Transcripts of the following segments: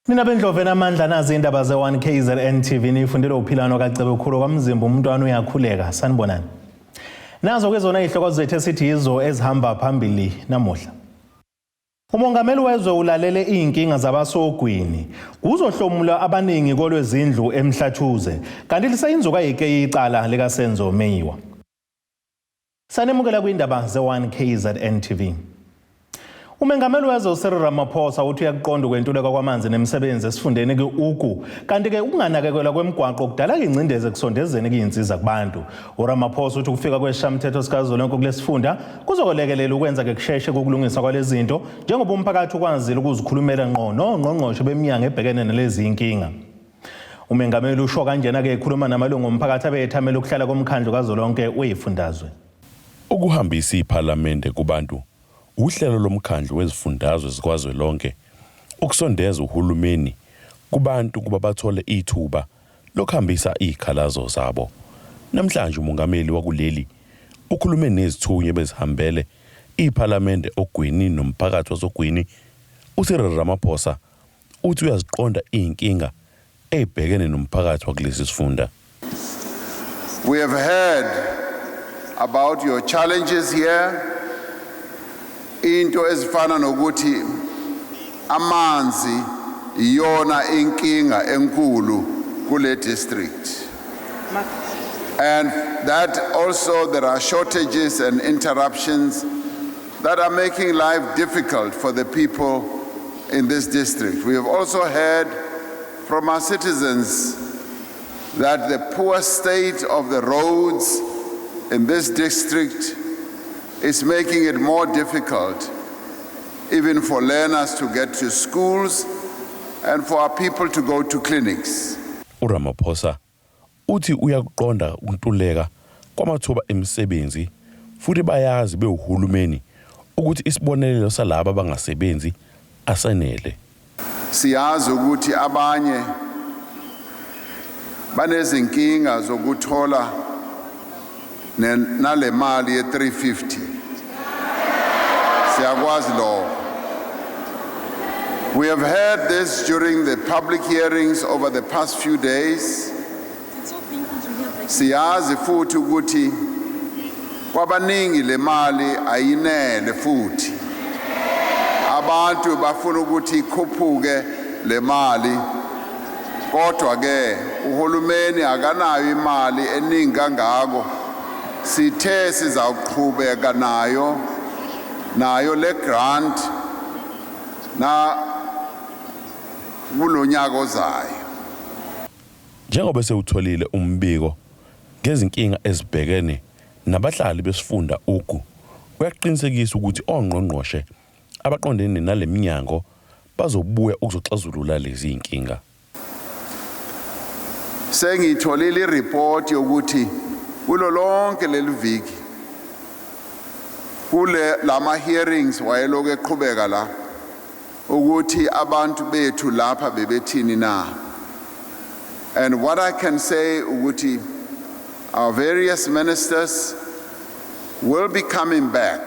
Nina bendlovu enamandla, nazi indaba ze-1 KZN TV, nifundelwe uphilano kaCebekhulu kwaMzimba. Umntwana uyakhuleka. Sanibonani. Nazo ke zona izihloko zethu esithi yizo ezihamba phambili namuhla. Umongameli wezwe ulalele izinkinga zabasogwini. Kuzohlomula abaningi kolwezindlu eMhlathuze. Kanti lisayinzuka yike icala likaSenzo Meyiwa. Sanemukela kwindaba ze-1 KZN TV. Umengameli wezwe uCyril Ramaphosa uthi uyakuqonda ukwentuleka kwamanzi nemisebenzi esifundeni ku-Ugu, kanti-ke ukunganakekelwa kwemigwaqo kudala ingcindezi ekusondezeni kuyinsiza kubantu. URamaphosa uthi ukufika kwesishamthetho sikazwelonke kulesifunda kuzokwelekelela ukwenza-ke kusheshe kokulungiswa kwalezi zinto, njengoba umphakathi ukwazile ukuzikhulumela ngqo nongqongqoshe beminyango ebhekene nalezi inkinga. Umengameli usho kanjena-ke ekhuluma namalungu omphakathi abeyethamela ukuhlala komkhandlu kazwelonke weyifundazwe. Ukuhambisa iPhalamende kubantu wuhlelo loMkhandlu weziFundazwe zikwaZwelonke ukusondeza uhulumeni kubantu ukuba bathole ithuba lokuhambisa izikhalazo zabo. Namhlanje uMongameli wakuleli ukhulume nezithunywa ebezihambele iPhalamende oGwini nomphakathi wasoGwini uCyril Ramaphosa uthi uyaziqonda izinkinga ezibhekene nomphakathi wakulesi sifunda. We have heard about your challenges here. Into ezifana nokuthi amanzi iyona inkinga enkulu kule district. And that also there are shortages and interruptions that are making life difficult for the people in this district. We have also heard from our citizens that the poor state of the roads in this district is making it more difficult even for learners to get to schools and for our people to go to clinics. URamaphosa uthi uyakuqonda ukuntuleka kwamathuba emisebenzi futhi bayazi bewuhulumeni ukuthi isibonelelo salabo abangasebenzi asenele. Siyazi ukuthi abanye banezinkinga zokuthola nale mali ye-350. Siyakwazi lokho. We have heard this during the public hearings over the past few days. Siyazi futhi ukuthi kwabaningi le mali ayinele, futhi abantu bafuna ukuthi ikhuphuke le mali, kodwa ke uhulumeni akanayo imali eningi kangako. Sithe sizawuqhubeka nayo le grant na kulonyaka ozayo. Njengoba sewutholile umbiko ngezinkinga ezibhekene nabahlali besifunda Ugu, uyaqinisekisa ukuthi ongqongqoshe abaqondene nale minyango bazobuya ukuzoxazulula lezi zinkinga. Sengitholile ireport yokuthi kulo lonke leli viki, kule lama hearings wayeloku eqhubeka la, ukuthi abantu bethu lapha bebethini na. And what I can say ukuthi our various ministers will be coming back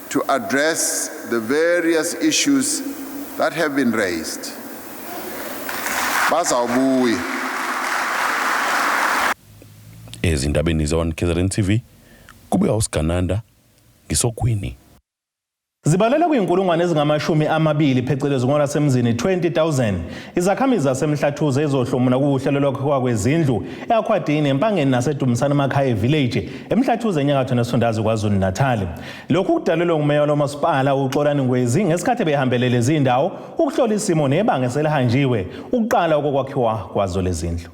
to address the various issues that have been raised. Bazawubuya. Ezindabeni ze-1 KZN TV, kubuya uSigananda ngisogwini. Zibalelwa kuyinkulungwane ezingama-20, phecelezi ngolwasemzini 20,000, izakhamizi zaseMhlathuze ezohlomula kuhlelo lokwakhiwa kwezindlu eAkhwadini, eMpangeni naseDumisana Makhaya Village eMhlathuze, enyakatho nesifundazwe KwaZulu-Natal. Lokhu kudalelwe ngumeya lomasipala uXolani Ngwezi ngesikhathi behambele lezi ndawo ukuhlola isimo nebanga eselihanjiwe ukuqala ukokwakhiwa kwazo lezindlu.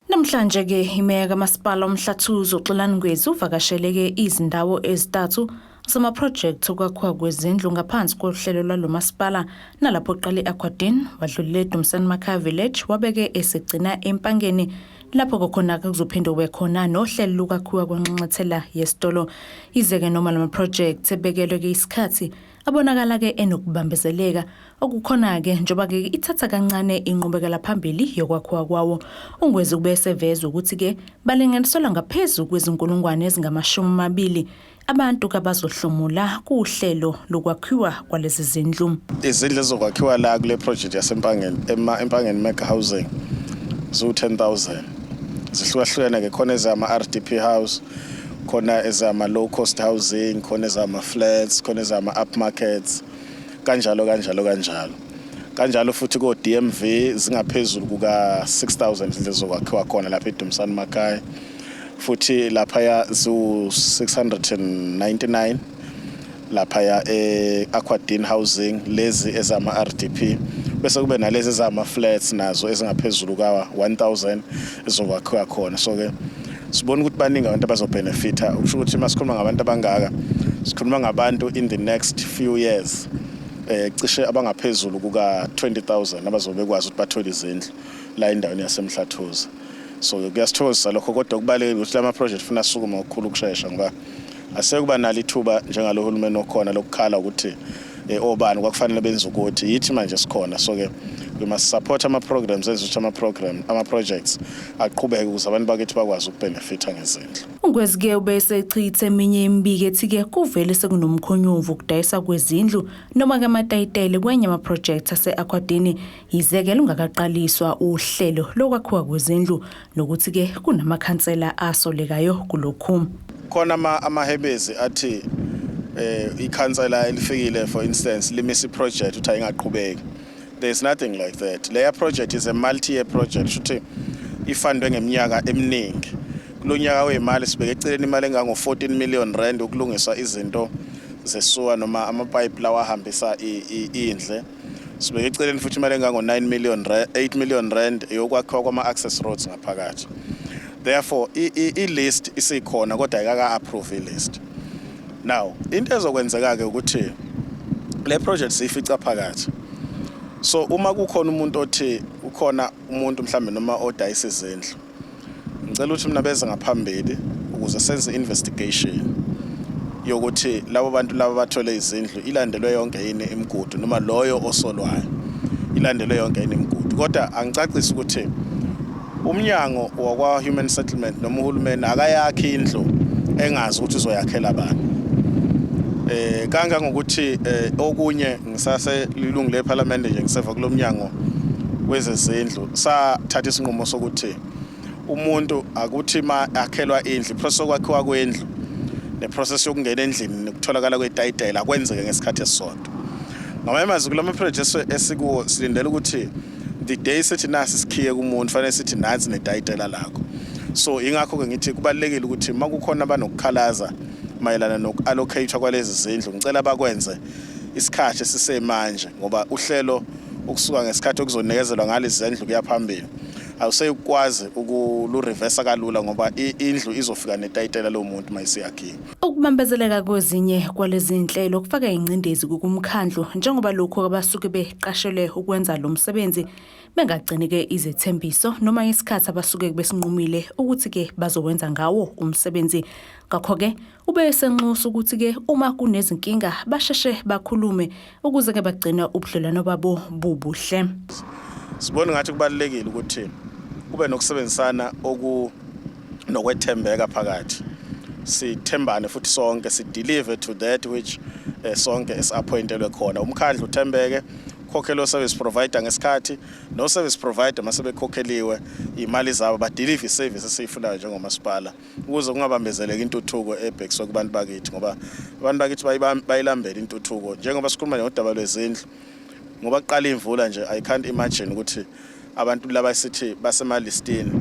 Namhlanje ke imeya kamasipala uMhlathuze uXolani Ngwezi uvakashele ke izindawo ezintathu zama-project okwakhiwa kwezindlu ngaphansi kohlelo lwalo masipala, nalapho uqale e-Aquadene, wadlulela eDumsani Makhaya Village, wabeke esigcina eMpangeni, lapho khona-ke kuzophinde kube khona nohlelo lokwakhiwa kwenxanxathela yesitolo. Yize-ke noma lama project ebekelwe-ke isikhathi. abonakala-ke enokubambezeleka okukhona-ke njengoba-ke ithatha kancane inqubekela phambili yokwakhiwa kwawo. UNgwezi kube eseveza ukuthi-ke balinganiselwa ngaphezu kwezinkulungwane ezingama-20 abantu kabazohlomula kuhlelo lokwakhiwa kwalezi zindlu. Izindlu ezizokwakhiwa la kule project yaseMpangeni, eMpangeni Mega Housing ziwu-10,000. Zihlukahlukene-ke, khona ezama-RDP house, khona ezama-low cost housing, khona ezama-flats, khona ezama-upmarkets, kanjalo kanjalo kanjalo. Kanjalo futhi ko-DMV zingaphezulu kuka-6,000 izindlu ezizokwakhiwa khona lapha eDumisani Makhaya. Futhi laphaya ziwu-699 laphaya e-Aquadene Housing, lezi ezama-RDP, bese kube nalezi ezama-flats nazo ezingaphezulu ka-1000 ezizokwakhiwa khona. So-ke sibona ukuthi baningi abantu abazobenefitha. Ukusho ukuthi uma sikhuluma ngabantu abangaka, sikhuluma ngabantu in the next few years cishe abangaphezulu kuka-20,000 abazobe bekwazi ukuthi bathole izindlu la endaweni yaseMhlathuze. So kuyasithokozisa lokho, kodwa kubalulekile ukuthi lama project funa asukume ngokukhulu ukushesha, ngoba asekuba nalo ithuba njengalo hulumeni okhona lokukhala ukuthi obani kwakufanele benze ukuthi yithi manje sikhona. So ke we must support ama programs enze ukuthi ama program ama projects aqhubeke ukuze abantu bakithi bakwazi ukubenefitha ngezindlu. UNgwezi-ke ubesechithe eminye imibiko ethi-ke kuvele sekunomkhonyovu ukudayisa kwezindlu noma-ke amatayitele kwenye ama-project ase-Aquadene, yize-ke lungakaqaliswa uhlelo lokwakhiwa kwezindlu, nokuthi-ke kunamakhansela asolekayo kulokhu. Khona amahebezi athi ikhansela elifikile, for instance, limisa iproject ukuthi ayingaqhubeki. There is nothing like that. Leya project is a multi-year project, shuthi ifundwe ngeminyaka eminingi. Kulo nyaka wemali sibeke eceleni imali engango-14 million rand ukulungisa izinto zesuwa noma amapayipi lawa ahambisa indle. Sibeke eceleni futhi imali engango-9 million, 8 million rand yokwakhiwa kwama-access roads ngaphakathi. Therefore i-list isikhona, kodwa ayikaka-approve i-list. Now into ezokwenzeka-ke ukuthi le project siyifica phakathi, so uma kukhona umuntu othi ukhona umuntu mhlambe noma odayisa izindlu, ngicela ukuthi mina beze ngaphambili ukuze senze investigation yokuthi labo bantu laba bathole izindlu ilandelwe yonke yini imigudu, noma loyo osolwayo ilandelwe yonke yini imigudu. Kodwa angicacisi ukuthi umnyango wakwa Human Settlement noma uhulumeni akayakhi indlu engazi ukuthi uzoyakhela abantu. Kangangokuthi okunye ngisase lilungu leParliament nje, ngiseva kulomnyango wezezindlu, sathatha isinqumo sokuthi umuntu akuthi ma akhelwa indlu, process yokwakhiwa kwendlu neprocess yokungena endlini nokutholakala kwetayitela kwenzeke ngesikhathi esisodwa. Ngamanye amazwi, kulama projects esikuwo silindele ukuthi the day sithi nasi sikhiye kumuntu, fanele sithi nansi netayitela lakho. So ingakho-ke ngithi kubalulekile ukuthi uma kukhona abanokukhalaza mayelana noku-allocate kwalezi zindlu, ngicela bakwenze isikhathi esisemanje, ngoba uhlelo ukusuka ngesikhathi okuzonikezelwa ngalezi zindlu kuya phambili awuseyukwazi ukulurevesa kalula, ngoba indlu izofika netayitela lomuntu mayisiyakhiwe. Ukubambezeleka kwezinye kwalezi nhlelo kufaka ingcindezi kumkhandlu, njengoba lokhu abasuke beqashelwe ukwenza lo msebenzi bengagcini-ke izethembiso noma isikhathi abasuke besinqumile ukuthi-ke bazowenza ngawo umsebenzi. Ngakho-ke ube esenxusa ukuthi-ke uma kunezinkinga basheshe bakhulume ukuze-ke bagcine ubudlelwano babo bubuhle. Sibona ngathi kubalulekile ukuthi kube nokusebenzisana okunokwethembeka phakathi, sithembane futhi sonke sideliver to that which sonke esi-appointelwe khona. Umkhandlu uthembeke, ukhokhele o-service provider ngesikhathi, no-service provider mase bekhokheliwe iy'mali zabo badeliver i-service esiyifunayo njengomasipala, ukuze kungabambezeleki intuthuko ebhekiswe kubantu bakithi, ngoba abantu bakithi bayilambela intuthuko. Njengoba sikhuluma ngodaba lwezindlu, ngoba kuqala imvula nje, I can't imagine ukuthi abantu laba sithi basemalistini,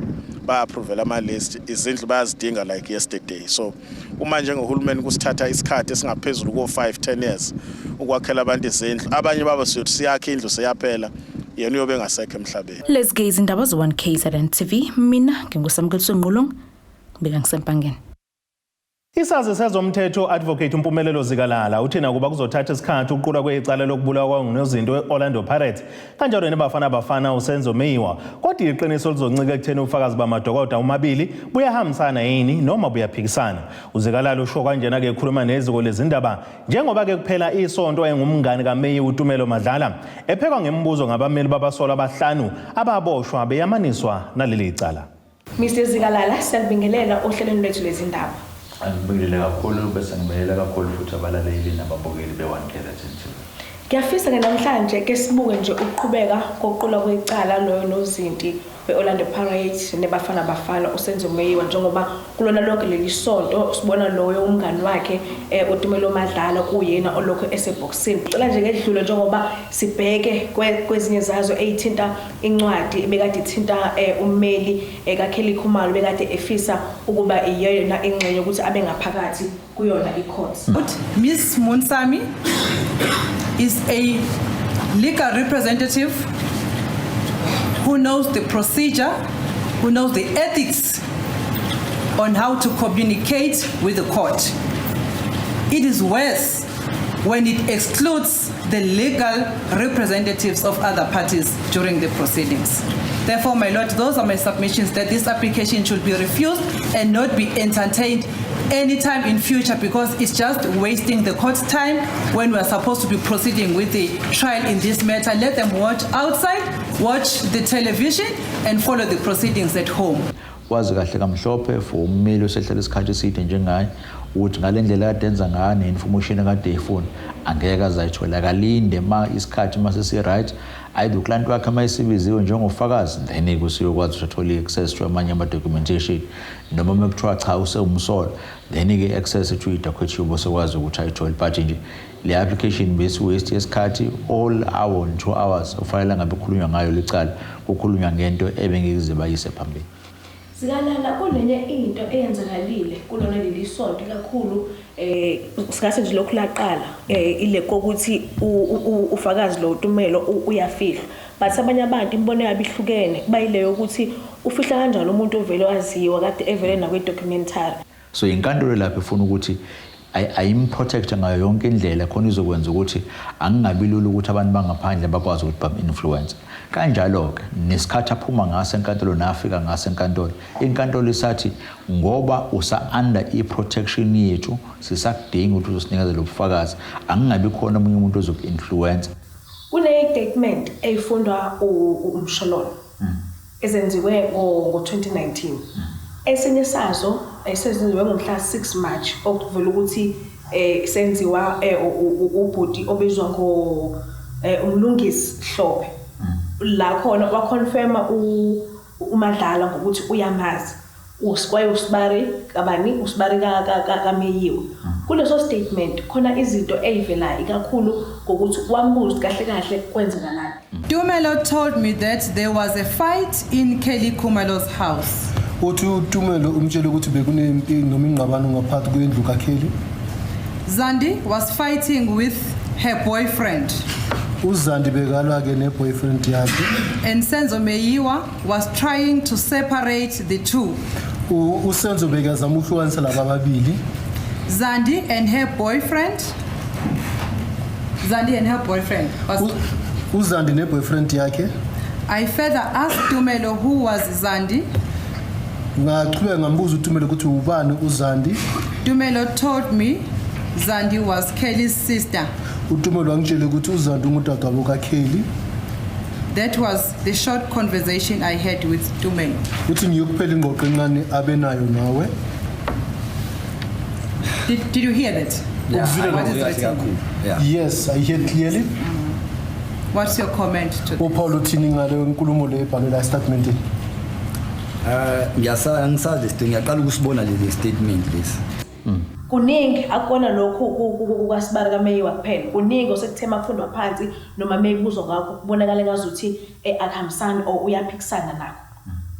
ba-approvela ama-list, izindlu bayazidinga like yesterday. So uma njengohulumeni kusithatha isikhathi esingaphezulu ko-5 10 years ukwakhela abantu izindlu, abanye babo siyothi siyakha indlu seyaphela, yena uyobe engasekho emhlabeni. Lezi ke izindaba ze-1 KZN TV, mina nginguSamukeliso Nqulong, beka ngisempangeni. Isazi sezomthetho Advocate uMpumelelo Zikalala uthi nakuba kuzothatha isikhathi ukuqulwa kwecala lokubulawa kwangunozinto we-Orlando Pirates kanjalo neBafana Bafana uSenzo Meyiwa, kodwa iqiniso lizoncika ekutheni ubufakazi bamadokoda omabili buyahambisana yini noma buyaphikisana. UZikalala usho kanjena-ke ekhuluma neziko lezindaba njengoba-ke kuphela isonto engumngani kaMeyiwa uTumelo Madlala ephekwa ngemibuzo ngabameli babasolwa abahlanu ababoshwa beyamaniswa naleli cala. Mr Zikalala, siyakubingelela ohlelweni lwethu lwezindaba. Angibingelele kakhulu bese ngibingelela kakhulu futhi abalaleli nababukeli be-One KZN TV. Ngiyafisa ke namhlanje ke sibuke nje ukuqhubeka kokuqulwa kwecala loyo nozinti we-Orlando Pirates neBafana Bafana uSenzo Meyiwa, njengoba kulona lonke leli sonto sibona loyo umngani wakhe uTumelo Madlala kuyena olokhu esebhokisini. Cela nje ngedlule njengoba sibheke kwezinye zazo eyithinta incwadi ebekade ithinta ummeli kaKelly Khumalo bekade efisa ukuba iyona ingxenye ukuthi abe ngaphakathi kuyona i-court. Miss Munsami is a legal representative who knows the procedure, who knows the ethics on how to communicate with the court. It is worse when it excludes the legal representatives of other parties during the proceedings. Therefore, my lord, those are my submissions, that this application should be refused and not be entertained anytime in future, because it's just wasting the court's time when we are supposed to be proceeding with the trial in this matter. Let them watch outside, watch the television, and follow the proceedings at home. Wazi kahle kamhlophe for ummeli osehlala isikhathi eside njengaye ukuthi ngale ndlela kade enza ngayo ne-information akade eyifuna angeke azayithola. Akalinde ma isikhathi uma sesi-right, either uclient wakhe uma esibiziwe njengofakazi, then-ke usuyokwazi ukuthi athole i-access to amanye ama-documentation, noma uma kuthiwa cha, usewumsolwa, then-ke i-access to i-docket yobe sekwazi ukuthi ayithole. But nje le application besi-waste yesikhathi, all hour and 2 hours ufanele ngabe kukhulunywa ngayo licala, kukhulunywa ngento ebengeke bayise phambili. Zikalala, kunenye into eyenzakalile kulona leli sonto kakhulu, singase nje lokhu laqala ile kokuthi ufakazi lo Tumelo uyafihlwa, but abanye abantu imibono yabo ihlukene, kuba yileyo ukuthi ufihla kanjani umuntu ovele waziwa kade evele nakwi-documentary. So inkantolo lapho ifuna ukuthi ayimprotect ngayo yonke indlela khona izokwenza ukuthi angingabi lula ukuthi abantu bangaphandle bakwazi ukuthi bam-influence. Kanjalo-ke nesikhathi aphuma ngaso enkantolo nafika ngaso enkantolo, inkantolo isathi ngoba usa-under i-protection yethu, sisakudinga ukuthi uzosinikeza lo bufakazi, angingabi khona omunye umuntu ozoku-influence. Kune-statement eyifundwa uMshololo ezenziwe ngo-2019, esinye sazo esenziwe ngomhla 6 March, okuvela ukuthi senziwa ubhuti obizwa ngo uMlungisi Hlophe, la khona waconfirma uMadlala ngokuthi uyamazi kwaye usibari kabani, usibari kaMeyiwe. Kuleso statement khona izinto ey'velayo ikakhulu ngokuthi wambuza ukuthi kahle kahle kwenzakalani. Tumelo told me that there was a fight in Kelly Khumalo's house. Uthi uTumelo umtshele ukuthi bekunempi noma ingxabano ngaphakathi kwendlu kaKelly. Zandi was fighting with her boyfriend. UZandi bekalwa ke ne-boyfriend yakhe. And Senzo Meyiwa was trying to separate the two. USenzo bekazama ukuhlukanisa laba ababili. Zandi and her boyfriend, Zandi and her boyfriend was UZandi ne-boyfriend yakhe. I further asked Tumelo who was Zandi. Ngachubeka ngambuza uTumelo ukuthi ubani uZandi. Tumelo told me Zandi was Kelly's sister. UTumelo wangitshela ukuthi uZandi ungudadewabo kaKelly. That was the short conversation I had with Tumelo. Uthi ngiyo kuphela ingxoxo encane abe nayo nawe. Did you hear that? Yeah, Ukuzwile What is lokho? written? Kakhulu. Yeah. Yes, I hear clearly. What's your comment to this? UPaul uthini ngale nkulumo le ebhalwe la estatementini? Ngiyasa angisazi lesi, ngiyaqala ukusibona leli statement lesi. Kuningi akukona lokhu kukasibari kaMeyiwa kuphela, kuningi osekuthe makufundwa phansi noma meyibuzwa ngakho kubonakala ngazuthi akuhambisani or uyaphikisana nakho.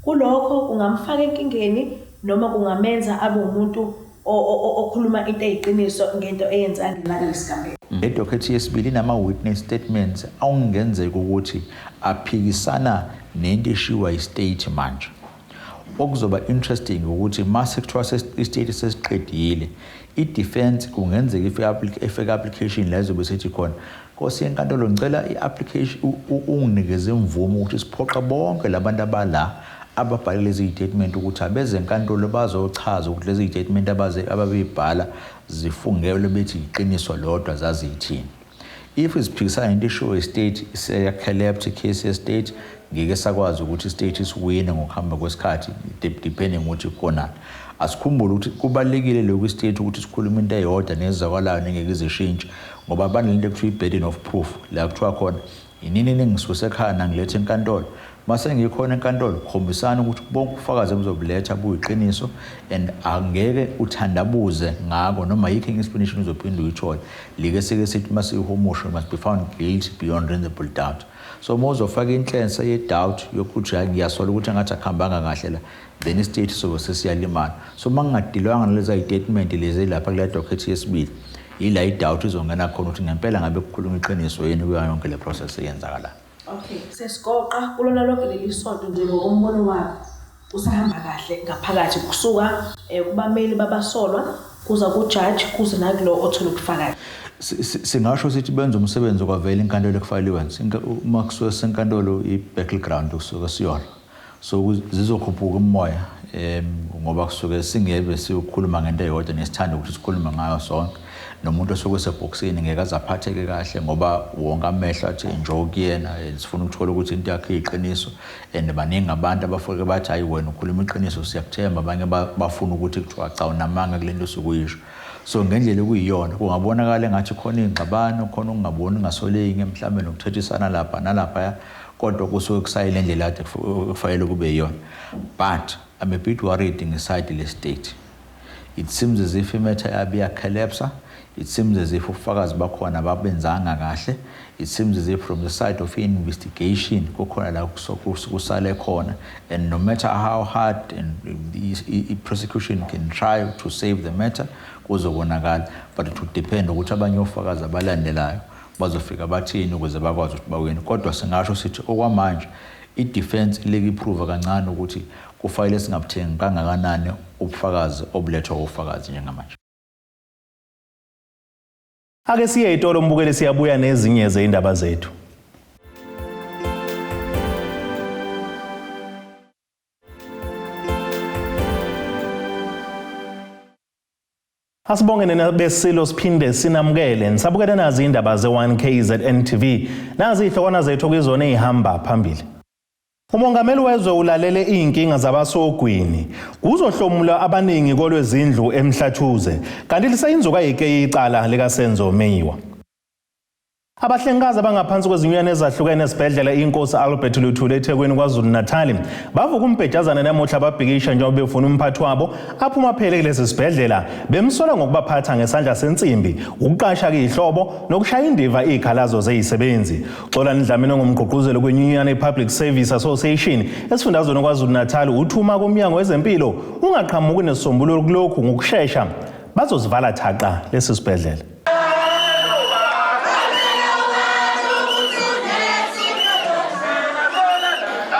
Kulokho kungamfaka enkingeni noma kungamenza abe umuntu okhuluma into eyiqiniso ngento eyenzeka ngelanga lesigameko. Le docket yesibili inama-witness statements awungenzeka ukuthi aphikisana nento eshiwa i-state. Manje okuzoba interesting ukuthi mase kuthiwa i-state sesiqedile. Masiqedile, i-defense kungenzeka ifake application la izobe sethi khona, "Nkosi yenkantolo, ngicela i-application unginikeze imvume ukuthi siphoqa bonke labantu abala ababhale lezi statement ukuthi abeze enkantolo bazochaza ukuthi lezi statement abaze ababeyibhala zifungelwe bethi iqiniso lodwa zaziyithini." If isiphikisana into eshiwo i-state, seya-collapse i-case ye-state. Ngeke sakwazi ukuthi i-state isiwine ngokuhamba kwesikhathi, depending ukuthi khonani. Asikhumbule ukuthi kubalulekile lokhu i-state ukuthi sikhulume into eyodwa nezizakalayo nengeke izishintshe, ngoba banalento ekuthiwa i-burden of proof, la kuthiwa khona inini ningisuse ekhaya nangiletha enkantolo. Mase ngikhona enkantolo, khombisani ukuthi bonke ubufakazi engizobuletha buyiqiniso and angeke uthandabuze ngako, noma yikho enye explanation uzophinde uyithole. Like sike sithi masiyihumushe, must be found guilty beyond reasonable doubt. So uma uzofaka inhlense ye-doubt yokuthi, "Hayi, ngiyasola ukuthi engathi akuhambanga kahle la," then i-state sobe sesiyalimala. So uma kungadilwanga nalezi statement lezi lapha kule docket yesibili, yila i-doubt izongena khona ukuthi ngempela ngabe kukhuluma iqiniso yini kuyo yonke le process eyenzakalayo. Okay, sesigoqa kulona lonke leli sonto nje, ngokombono wakho usahamba kahle ngaphakathi kusuka kubameli babasolwa kuza kujaji kuze nakulo othola ubufakazi? Singasho sithi benza umsebenzi kwavela inkantolo ekufanele iwenze. Uma kusuke senkantolo, i-battleground kusuke siyona, so zizokhuphuka umoya ngoba kusuke singebe siyokhuluma ngento eyodwa nesithanda ukuthi sikhulume ngayo sonke, nomuntu osuke esebhokisini ngeke aze aphatheke kahle ngoba wonke amehlo athi njo kuyena and sifuna ukuthola ukuthi into yakhe iyiqiniso. And baningi abantu abafike bathi, "Hayi, wena ukhuluma iqiniso, siyakuthemba." Abanye bafuna ukuthi kuthiwa, "Cha, unamanga kule nto osukuyisho." So ngendlela ekuyiyona kungabonakala engathi khona iy'ngxabano, khona ukungaboni ngasolinye, mhlawumbe nokuthethisana lapha nalaphaya, kodwa kusuke kusayile indlela kade kufanele kube yiyona. But I'm a bit worried nge-side le-state. It seems as if i-matter yabe iya-collapsa. It seems as if ubufakazi bakhona babenzanga kahle. It seems as if from the side of investigation kukhona la kusale khona, and no matter how hard and the prosecution can try to save the matter, kuzobonakala, but it would depend ukuthi abanye ofakazi abalandelayo bazofika bathini ukuze bakwazi ukuthi bawine. Kodwa singasho sithi okwamanje i-defense ilike i-prove kancane ukuthi kufanele singabuthengi kangakanani ubufakazi obulethwa ofakazi njengamanje. Ake siye etolo, mbukeli, siyabuya nezinye zeyindaba zethu. Asibonge nina besilo, siphinde sinamukele. Nisabukele nazi indaba ze-1 KZN TV. Nazi ihlokwana zethu kuzona ezihamba phambili. Umongameli wezwe ulalele iy'nkinga zabasogwini. Kuzohlomula abaningi kolwezindlu eMhlathuze. Kanti lisayinzuka yike icala likaSenzo Meyiwa. Abahlengikazi abangaphansi kwezinyunyana ezahlukene esibhedlela iNkosi Albert Luthuli eThekwini KwaZulu-Natal bavuka umbhejazana namuhla, babhikisha njengoba befuna umphathi wabo aphuma phele kulesi sibhedlela, bemsola ngokubaphatha ngesandla sensimbi, ukuqasha kuyihlobo nokushaya indiva iy'khalazo zeyisebenzi. Xolani Dlamini, ongumgqugquzeli kwenyunyana i-Public Service Association esifundazweni KwaZulu-Natal, uthuma kumnyango wezempilo ungaqhamuki nesisombululo kulokhu ngokushesha, bazozivala thaqa lesi sibhedlela.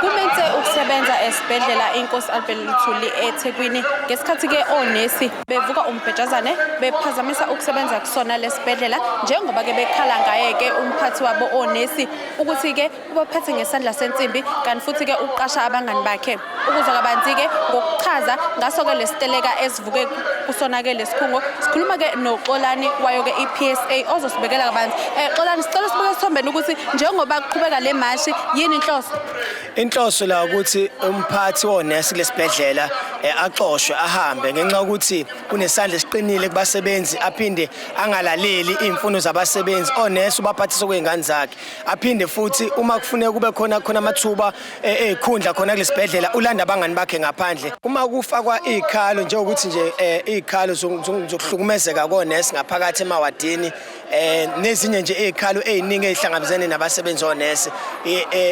Kumente ukusebenza esibhedlela iNkosi Albert Luthuli eThekwini ngesikhathi-ke onesi bevuka umbhejazane bephazamisa ukusebenza kusona lesibhedlela, njengoba-ke bekhala ngaye-ke umphathi wabo onesi ukuthi-ke ubaphethe ngesandla sensimbi, kanti futhi-ke uqasha abangani bakhe. Ukuzwa kabanzi-ke ngokuchaza ngaso-ke lesiteleka esivuke kusona-ke lesikhungo, sikhuluma-ke noXolani wayo-ke i-PSA ozosibekela kabanzi. Xolani, sicela sibuke esithombeni ukuthi njengoba kuqhubeka le mashi, yini inhloso? Inhloso la ukuthi umphathi wonesi kulesibhedlela axoshwe ahambe ngenxa yokuthi kunesandla esiqinile kubasebenzi, aphinde angalaleli iy'mfuno zabasebenzi. Onesi ubaphathisa kwey'ngane zakhe, aphinde futhi uma kufuneka kube khona khona amathuba ey'khundla khona kulesibhedlela, ulanda abangani bakhe ngaphandle. Uma kufakwa iy'khalo njengokuthi nje iy'khalo zokuhlukumezeka konesi ngaphakathi emawadini nezinye nje iy'khalo ey'ningi ey'hlangabezene nabasebenzi onesi,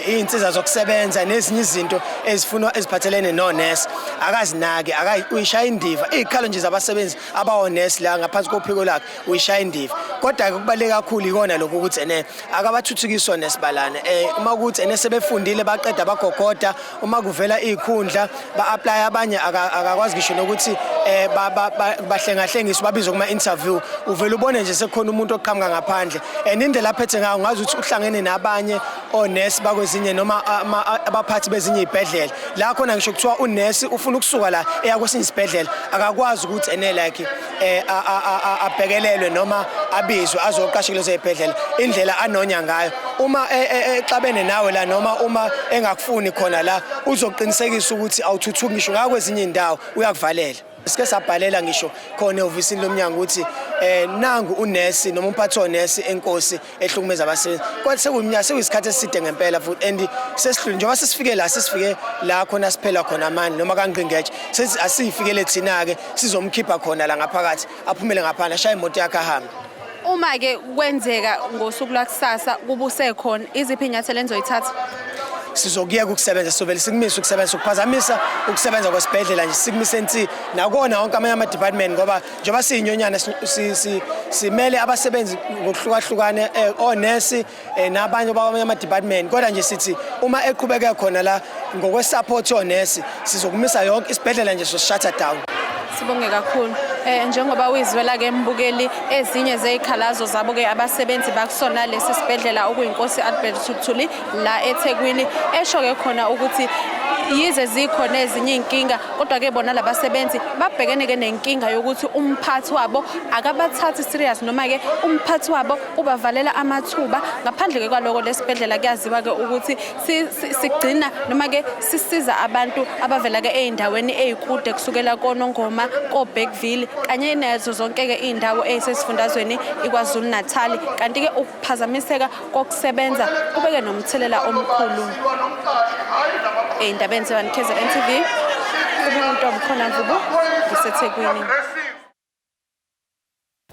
iy'nsiza zokusebenza nezinye izinto ezifunwa eziphathelene nonesi, akazinaki, uyishaya indiva iy'khalo nje zabasebenzi abawonesi la ngaphansi kophiko lakhe, uyishaya indiva. Kodwa-ke kubaluleke kakhulu ikona lokhu ukuthi ene akabathuthukisi onesi balana uma kuthi ene sebefundile baqeda bagogoda, uma kuvela iy'khundla ba-apply, abanye akakwazi ngisho nokuthi Bahlengahlengiswe, babizwe kuma-interview, uvele ubone nje sekukhona umuntu oqhamuka ngaphandle, and indlela aphethe ngayo ngazi ukuthi uhlangene nabanye onesi bakwezinye noma abaphathi bezinye iy'bhedlela. La khona ngisho kuthiwa unesi ufuna ukusuka la eya kwesinye isibhedlela, akakwazi ukuthi ene like abhekelelwe noma abizwe azoqasha kulezo y'bhedlela, indlela anonya ngayo. Uma exabene nawe la noma uma engakufuni khona la, uzoqinisekisa ukuthi awuthuthuki ngisho ngakwezinye iy'ndawo, uyakuvalela. Sike sabhalela ngisho khona ehhovisini lomnyango ukuthi nangu unesi noma umphathi wonesi enkosi ehlukumeza abasebenzi, kodwa sekuyiminyaka, sekuyisikhathi eside ngempela futhi, and sesihlule njengoba sesifike la, sesifike la khona siphela khona amandla noma kangqingetshe, sethi asiyifikele thina-ke, sizomkhipha khona la ngaphakathi, aphumele ngaphandle, ashaye imoto yakhe ahambe. Uma-ke kwenzeka ngosuku lwakusasa kubusekhona, iziphi iy'nyathelo enizoyithatha? Sizokuyeka ukusebenza, sizovele sikumise ukusebenza, sokuphazamisa ukusebenza kwesibhedlela nje, sikumise nsi nakona wonke amanye ama-department, ngoba njengoba siyinyonyana simele abasebenzi ngokuhlukahlukane, onesi nabanye bakwamanye ama-department. Kodwa nje sithi uma eqhubeke khona la ngokwe-support yonesi, sizokumisa yonke isibhedlela nje, sosi-shut down. Sibonge kakhulu. Njengoba uyizwela ke mbukeli, ezinye zezikhalazo zabo ke abasebenzi bakusona lesi sibhedlela okuyinkosi Albert Luthuli la eThekwini, esho ke khona ukuthi yize zikhona ezinye iy'nkinga, kodwa ke bona labasebenzi babhekene ke nenkinga yokuthi umphathi wabo akabathathi serious, noma ke umphathi wabo ubavalela amathuba. Ngaphandle ke kwaloko, lesibhedlela kuyaziwa ke ukuthi sigcina noma ke sisiza abantu abavela ke ey'ndaweni ey'kude, kusukela koNongoma, koBergville kanye nazo zonke-ke iy'ndawo ey'sesifundazweni iKwaZulu Natal. Kanti-ke ukuphazamiseka kokusebenza kubeke nomthelela omkhulu. Ey'ndabeni ze-1 KZN TV, ubuntombi khona Mvubu, ngiseThekwini.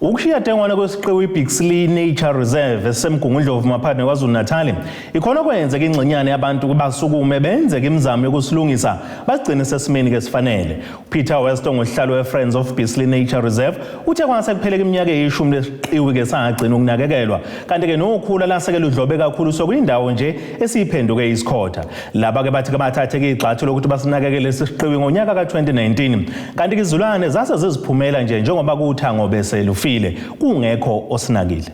Ukushiya dengwane kwesiqiwi iBixley Nature Reserve esemgungundlovu maphakathi neKwaZulu Natal ikhona kwenzeka ingxenyane yabantu basukume benzeka imizamo yokusilungisa, basigcine sesimeni ke sifanele. Peter West, ongusihlalo we-Friends of Bisley Nature Reserve, uthe kwase kupheleka iminyaka eyishumi lesiqiwi ke sangagcina ukunakekelwa, kanti ke nokhula laseke ludlobe kakhulu, sokuyindawo nje esiyiphenduke isikhotha. Laba ke bathi ke bathathe igxathu lokuthi basinakekele lesi siqiwi ngonyaka ka-2019, kanti ke izilwane zase ziziphumela nje njengoba kuthango bese lufile kungekho osinakile.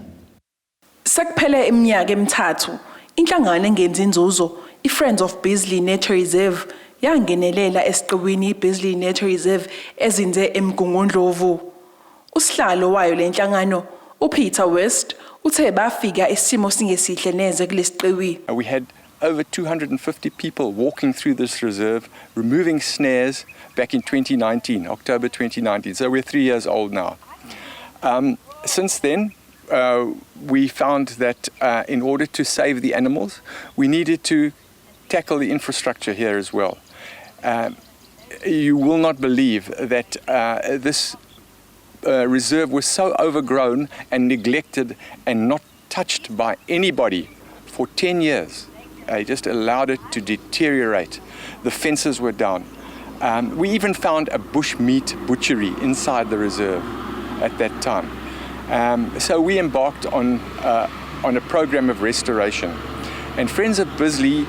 Sekuphele iminyaka emithathu inhlangano engenzi inzuzo iFriends of Bisley Nature Reserve yangenelela esiqiwini iBisley Nature Reserve ezinze eMgungundlovu. Usihlalo wayo lenhlangano uPeter West uthe bafika isimo singesihle neze kulesiqiwi. We had over 250 people walking through this reserve, removing snares back in 2019, October 2019. So we're 3 years old now. Since then, we found that in order to save the animals, we needed to tackle the infrastructure here as well. You will not believe that this reserve was so overgrown and neglected and not touched by anybody for 10 years. They just allowed it to deteriorate. The fences were down. We even found a bushmeat butchery inside the reserve at that time. So we embarked on a program of restoration. And Friends of Bisley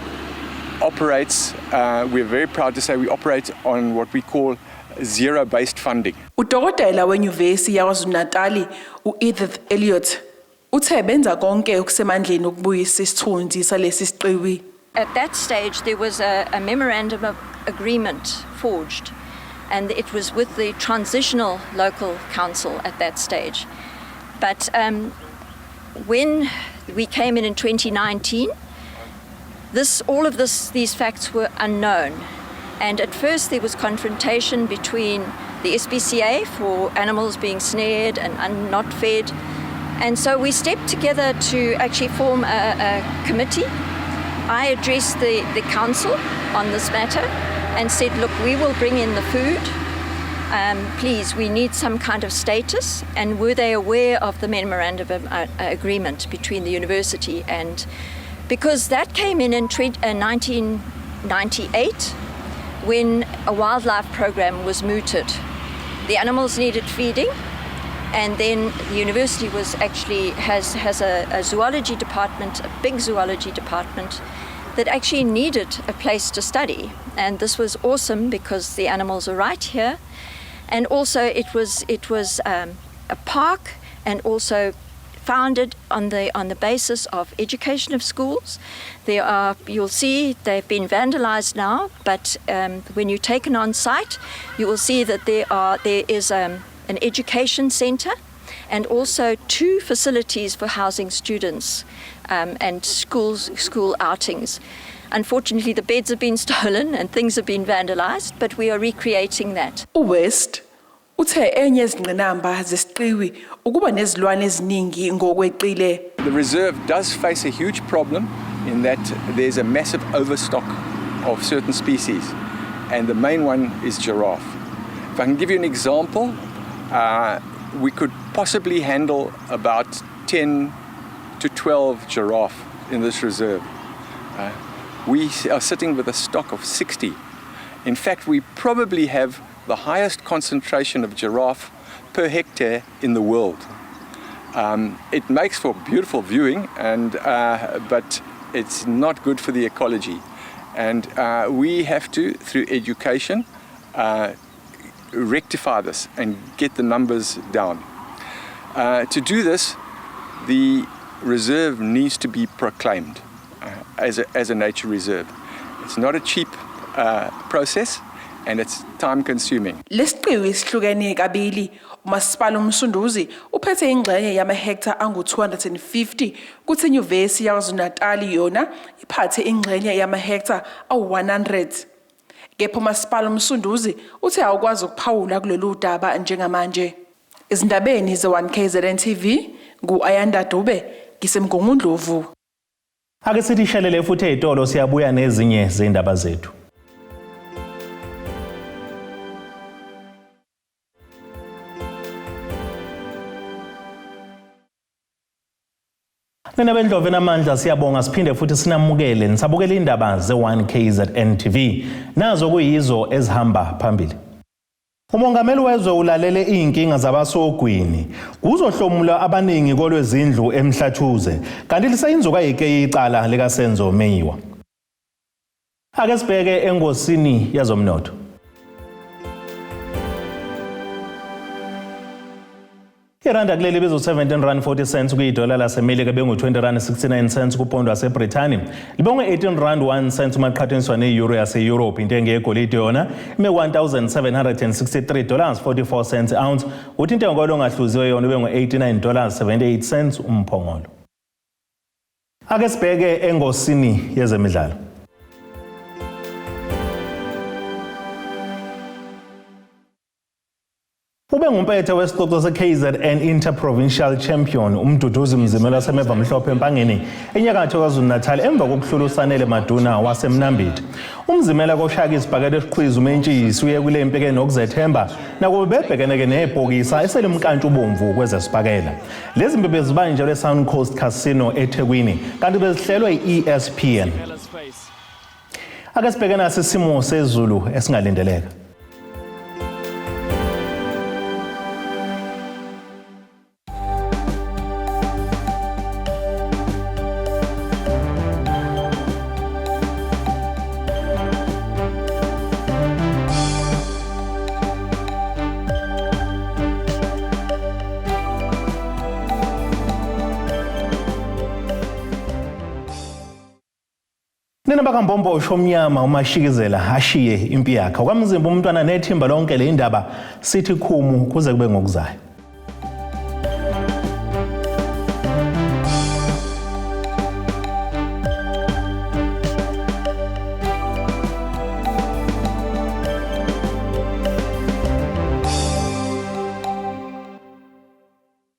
operates, we're very proud to say we operate on what we call zero-based funding. Udokotela wenyuvesi yaKwaZulu-Natali u-Edith Elliot uthe benza konke okusemandleni ukubuyisa isithunzi salesi siqiwi. At that stage, there was a memorandum of agreement forged, and it was with the transitional local council at that stage. But when we came in 2019, all of these facts were unknown. And at first, there was confrontation between the SPCA for animals being snared and not fed. And so we stepped together to actually form a committee. I addressed the council on this matter and said, look, we will bring in the food. Please, we need some kind of status. And were they aware of the memorandum of agreement between the university and. Because that came in 1998 when a wildlife program was mooted. The animals needed feeding, and then the university was actually has a zoology department, a big zoology department, that actually needed a place to study. And this was awesome because the animals are right here. And also it was, it was a park and also founded on the on the basis of education of schools. There are you'll see they've been vandalized now, but when you're taken on site, you will see that there are there is an education center and also two facilities for housing students and schools school outings. Unfortunately, the beds have been stolen and things have been vandalized, but we are recreating that. UWest uthe enye yezingqinamba zesiqiwi ukuba nezilwane eziningi ngokweqile. The reserve does face a huge problem in that there's a massive overstock of certain species, and the main one is giraffe. If I can give you an example, we could possibly handle about 10 to 12 giraffe in this reserve. We are sitting with a stock of 60. In fact, we probably have the highest concentration of giraffe per hectare in the world. It makes for beautiful viewing, and but it's not good for the ecology. And we have to, through education, rectify this and get the numbers down. To do this, the reserve needs to be proclaimed as a nature reserve. It's not a cheap process and it's time consuming. Lesiqiwi sihlukene kabili. Umasipala uMsunduzi uphethe ingxenye yamahektha angu-250 kuthi iNyuvesi yaKwaZulu-Natal yona iphathe ingxenye yamahektha awu-100. Kepha umasipala uMsunduzi uthe awukwazi ukuphawula kulolu daba njengamanje. Ezindabeni ze-1 KZN TV ngu-Ayanda Dube ngiseMgungundlovu. Ake sithi shelele futhi ezitolo, siyabuya nezinye zendaba zethu. Nina bendlovu enamandla, siyabonga, siphinde futhi sinamukele nisabukela indaba ze-1 KZN TV. Nazo kuyizo ezihamba phambili. Umongameli wezwe ulalele izinkinga zabasogwini. Kuzohlomula abaningi kolwezindlu eMhlathuze. Kanti lisayinzuka yike icala likaSenzo Meyiwa. Ake sibheke engosini yazomnotho. Iranda kuleli bizo 17 rand 40 cents kuyidola laseMelika, bengu-20 rand 69 cents kupondo waseBrithani, libonge 18 rand 1 cent uma qhathaniswa ne-euro yase-Europe. Intengo yegolide yona ime $1763 44 cents ounce, uthi intengo kolongahluziwe yona ube ngu-$89 78 cents umphongolo. Ake sibheke engosini yezemidlalo. Ube ngumpetha wesicoco se-KZN Interprovincial Champion uMduduzi Mzimela waseMeva Mhlophe eMpangeni enyakatho KwaZulu-Natal emva kokuhlula uSanele Maduna waseMnambithi. UMzimela koshaka isibhakela esiqhwiza umentshisi uye kule mpi ke nokuzethemba nakuba bebhekene-ke nebhokisa eselimkantshubomvu kwezesibhakela. Lezi mpi bezibanjelwe e-Sound Coast Casino eThekwini kanti bezihlelwe i-ESPN. Ake sibheke nasi isimo sezulu esingalindeleka. Nina bakaMbombosho omnyama, umashikizela ashiye impi yakhe kwamzimba umntwana nethimba lonke le indaba, sithi khumu kuze kube ngokuzayo.